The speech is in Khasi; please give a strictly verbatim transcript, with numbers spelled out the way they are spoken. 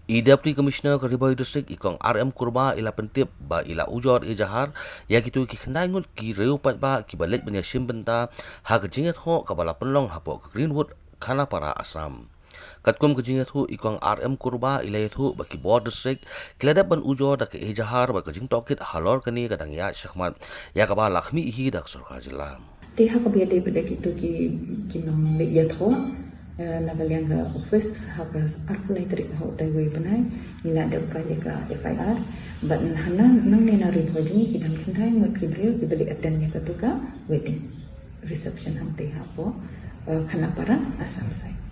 I Deputy Commissioner ka Ri Bhoi District, i Kong R M Kurbah, i la pyntip ba i la ujor ejahar ïa kito ki khyndai ngut ki riew paidbah kiba leit ban ïashim bynta ha ka jingïathoh kaba la pynlong hapoh ka Greenwood, Khanapara, Assam. Katkum ka jingïathuh, i Kong R M Kurbah i la ïathuh ba ki bor district ki la dep ban ujor da ka ejahar bad ka jingtohkit halor kane ka dang ïaid shakhmat, ïa kaba la khmih hi da ka sorkar jylla. Te ha kaba ïadei bad kito ki, ki nongleit ïathoh, eh, na ka liang ka office, ha ka arphew lai tarik ha utai uwei u bnai ngi la dep file ïa ka F I R. Bad hangne nangne na Ri Bhoi jong ngi ki don khyndai ngut ki briew kiba leit attend ïa kato ka wedding reception hangtei hapoh, eh, Khanapara, Assam side.